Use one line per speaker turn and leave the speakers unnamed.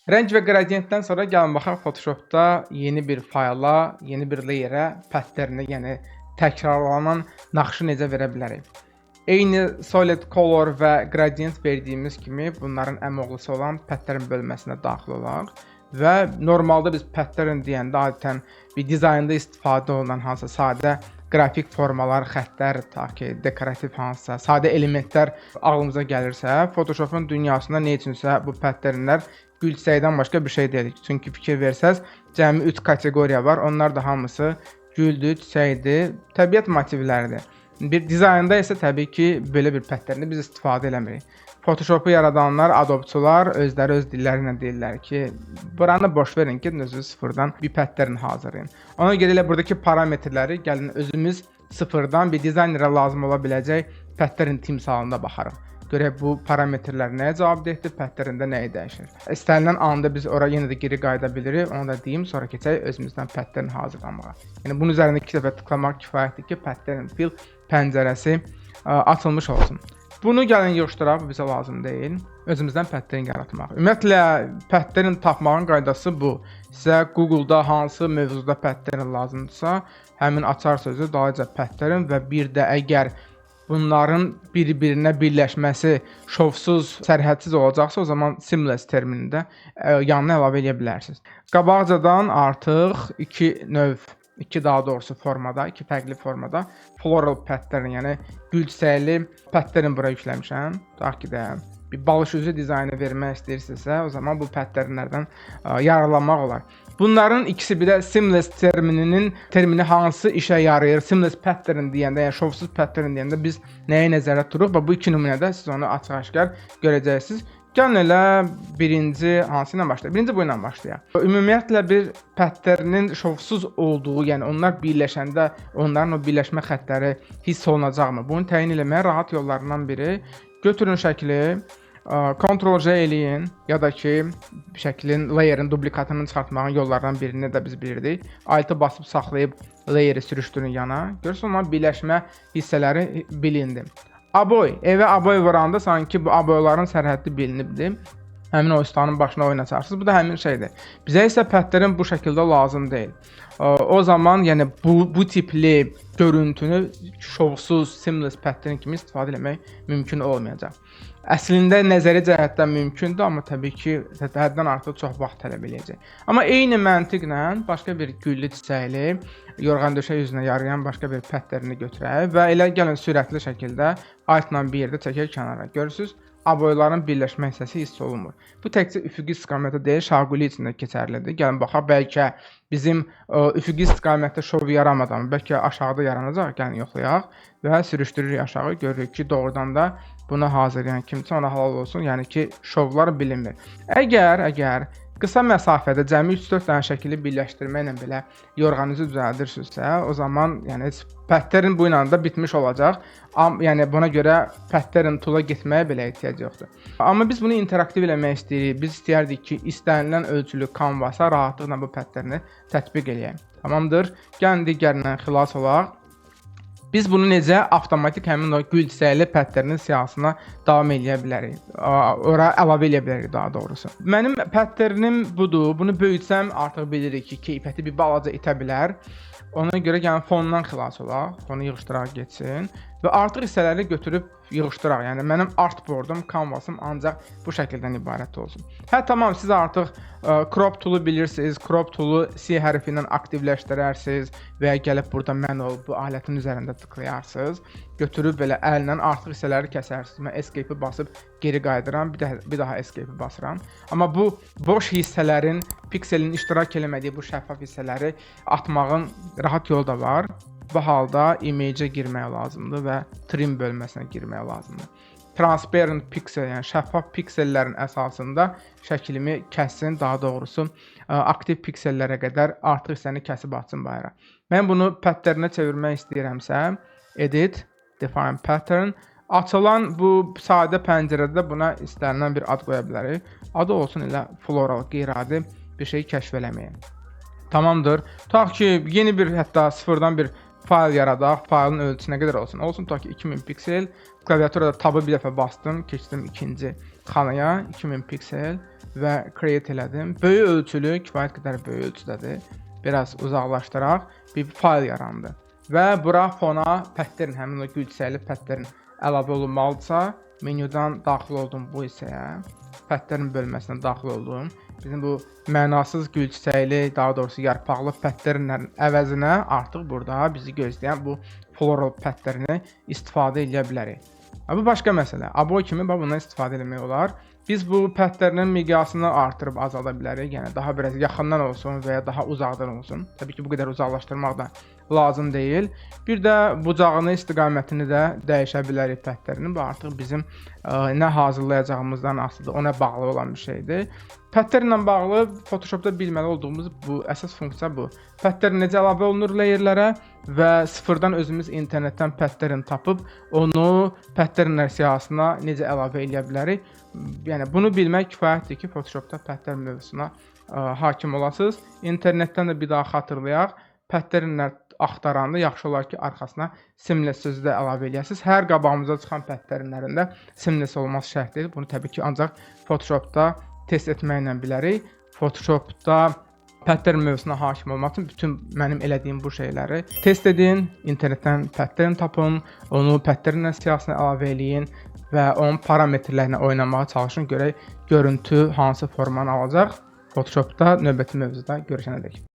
Rəng və qradientdən sonra gəlin baxaq Photoshopda yeni bir fayla, yeni bir layerə pattern-i, yəni təkrarlanan naxışı necə verə bilərik. Eyni solid color və gradient verdiyimiz kimi bunların əmioğlusu olan pattern bölməsinə daxil olaq və normalda biz pattern deyəndə adətən bir dizaynda istifadə olunan hansısa sadə qrafik formalar, xəttlər, ta ki dekorativ hansısa sadə elementlər ağlımıza gəlirsə, Photoshopun dünyasında nə üçünsə bu patternlər gül çiçəkdən başqa bir şey deyil. Çünki fikir versəz, cəmi 3 kateqoriya var. Onlar da hamısı güldür, çiçəkdir, təbiət motivləridir. Bir dizaynda isə təbii ki, belə bir patterni biz istifadə eləmirik. Photoshopu yaradanlar, Adobe-çular özləri öz dilləri ilə deyirlər ki, buranı boş verin, gedin özünüz sıfırdan bir pattern hazırlayın. Ona görə elə buradakı parametrləri gəlin özümüz sıfırdan bir dizaynerə lazım ola biləcək pattern timsalında baxarıq. Görək bu parametrlər nəyə cavabdehdir, patterndə nəyi dəyişir. İstənilən anda biz ora yenə də geri qayıda bilirik. Onu da deyim, sonra keçək özümüzdən pattern hazırlamağa. Yəni bunun üzərində iki dəfə tıklamaq kifayətdir ki, pattern fill pəncərəsi açılmış olsun. Bunu gəlin yığışdıraq, bu bizə lazım deyil. Özümüzdən pattern yaratmaq. Ümumiyyətlə pattern tapmağın qaydası bu. Sizə Google-da hansı mövzuda pattern lazımdırsa, həmin açar sözü dalınca pattern və bir də əgər bunların bir-birinə birləşməsi şovsuz, sərhədsiz olacaqsa, o zaman seamless terminini də yanına əlavə edə bilərsiniz. Qabaqcadan artıq iki növ, iki daha doğrusu formada, iki fərqli formada floral pattern, yəni gül çiçəkli pattern bura yükləmişəm. Tutaq ki də bir balış üzü dizaynı vermək istəyirsinizsə, o zaman bu patternlərdən yararlanmaq olar. Bunların ikisi bir də seamless termini hansı işə yarayır? Seamless pattern deyəndə, yəni şovsuz pattern deyəndə biz nəyi nəzərdə tuturuq və bu iki nümunədə siz onu açıq-aşkar görəcəksiniz. Gəlin elə birinci hansı ilə başlayaq? Birinci bu ilə başlayaq. Ümumiyyətlə bir patternin şovsuz olduğu, yəni onlar birləşəndə onların o birləşmə xəttləri hiss olunacaqmı? Bunu təyin eləməyə rahat yollarından biri: götürün şəkli, Ctrl J eləyin ya da ki şəklin layerin duplikatını çıxartmağın yollarından birini də biz bilirdik. Alt-ı basıb saxlayıb layeri sürüşdürün yana. Görürsünüz, onların birləşmə hissələri bilindi. Aboy, evə aboy vuranda sanki bu aboyların sərhəddi bilinibdir. Həmin o ustanın başına oynaçarsınız. Bu da həmin şeydir. Bizə isə pattern bu şəkildə lazım deyil. O zaman yəni bu tipli görüntünü şovsuz, seamless pattern kimi istifadə etmək mümkün olmayacaq. Əslində nəzəri cəhətdən mümkündür, amma təbii ki, həddən artıq çox vaxt tələb eləyəcək. Amma eyni məntiqlə başqa bir güllü çiçəkli, yorğan döşək üzünə yarayan başqa bir patterni götürək və elə gəlin sürətli şəkildə Alt-la bir yerdə çəkək kənara. Görürsüz, aboyların birləşmə hissəsi hiss olunmur. Bu təkcə üfüqi istiqamətdə deyil, şaquli üçün də keçərlidir. Gəlin baxaq, bəlkə bizim üfüqi istiqamətdə şov yaranmadan, bəlkə aşağıda yaranacaq. Gəlin yoxlayaq və sürüşdürürük aşağı. Görürük ki, doğrudan da bunu hazırlayan kimsə ona halal olsun. Yəni ki, şovlar bilinmir. Əgər qısa məsafədə cəmi 3-4 dənə şəkili birləşdirməklə belə yorğanınızı düzəldirsinizsə, o zaman yəni heç pattern bu ilə də bitmiş olacaq. Yəni buna görə pattern tool-a getməyə belə ehtiyac yoxdur. Amma biz bunu interaktiv eləmək istəyirik. Biz istəyərdik ki, istənilən ölçülü canvasa rahatlıqla bu patterni tətbiq eləyək. Tamamdır. Gəlin digərindən xilas olaq. Biz bunu necə avtomatik həmin o gül çiçəkli patternin siyahısına davam eləyə bilərik? Ora əlavə eləyə bilərik daha doğrusu. Mənim patternim budur. Bunu böyütsəm artıq bilirik ki, keyfiyyəti bir balaca itə bilər. Ona görə yəni fondan xilas olaq. Fonu yığışdıraq getsin və artıq hissələri götürüb yığışdıraq. Yəni mənim artboardum, canvasım ancaq bu şəkildən ibarət olsun. Hə, tamam, siz artıq crop toolu bilirsiniz. Crop toolu C hərfi ilə aktivləşdirərsiniz və ya gəlib burada manual bu alətin üzərində tıklayarsınız. Götürüb belə əllə artıq hissələri kəsərsiniz. Mən escape-i basıb geri qayıdıram, bir daha escape-i basıram. Amma bu boş hissələrin, pikselin iştirak eləmədiyi bu şəffaf hissələri atmağın rahat yolu da var. Bu halda image-ə girmək lazımdır və trim bölməsinə girmək lazımdır. Transparent pixel, yəni şəffaf piksellərin əsasında şəklimi kəssin, daha doğrusu aktiv piksellərə qədər artıq hissəni kəsib atsın bayıra. Mən bunu patternə çevirmək istəyirəmsə, edit, define pattern. Açılan bu sadə pəncərədə buna istənilən bir ad qoya bilərik. Adı olsun elə floral, qeyri-adi bir şey kəşf eləməyin. Tamamdır. Tutaq ki, yeni bir, hətta sıfırdan bir fayl yaradaq. Faylın ölçüsü nə qədər olsun? Olsun tutaq ki 2000 piksel. Klaviaturada tabı bir dəfə bastım, keçdim ikinci xanaya. 2000 piksel və create elədim. Böyük ölçülü, kifayət qədər böyük ölçüdədir. Biraz uzaqlaşdıraq, bir fayl yarandı. Və bura fona pattern, həmin o gül çiçəkli pattern əlavə olunmalıdırsa, menyudan daxil oldum bu hissəyə. Pattern bölməsinə daxil oldum. Bizim bu mənasız gül çiçəkli, daha doğrusu yarpaqlı patternlərin əvəzinə artıq burada bizi gözləyən bu floral patterni istifadə edə bilərik. Ha, bu başqa məsələ. Aboy kimi bax bundan istifadə etmək olar. Biz bu patternin miqyasını artırıb azalda bilərik. Yəni daha biraz yaxından olsun və ya daha uzaqdan olsun. Təbii ki, bu qədər uzaqlaşdırmaq da lazım deyil. Bir də bucağını, istiqamətini də dəyişə bilərik patternin. Bu artıq bizim nə hazırlayacağımızdan asılıdır, ona bağlı olan bir şeydir. Patternlə bağlı Photoshopda bilməli olduğumuz bu əsas funksiya bu. Pattern necə əlavə olunur layerlərə və sıfırdan özümüz internetdən pattern tapıb onu patternlər siyahısına necə əlavə eləyə bilərik? Yəni bunu bilmək kifayətdir ki, Photoshopda pattern mövzusuna hakim olasınız. İnternetdən də bir daha xatırlayaq. Patternlər axtaranda yaxşı olar ki, arxasına seamless sözü də əlavə eləyəsiniz. Hər qabağımıza çıxan patternlərin də seamless olması şərt deyil. Bunu təbii ki, ancaq Photoshopda test etməklə bilərik. Photoshopda pattern mövzusuna hakim olmaq üçün bütün mənim elədiyim bu şeyləri test edin, internetdən pattern tapın, onu patternlər siyahısına əlavə eləyin və onun parametrlərinə oynamağa çalışın, görək görüntü hansı formanı alacaq. Photoshopda növbəti mövzuda görüşənədək.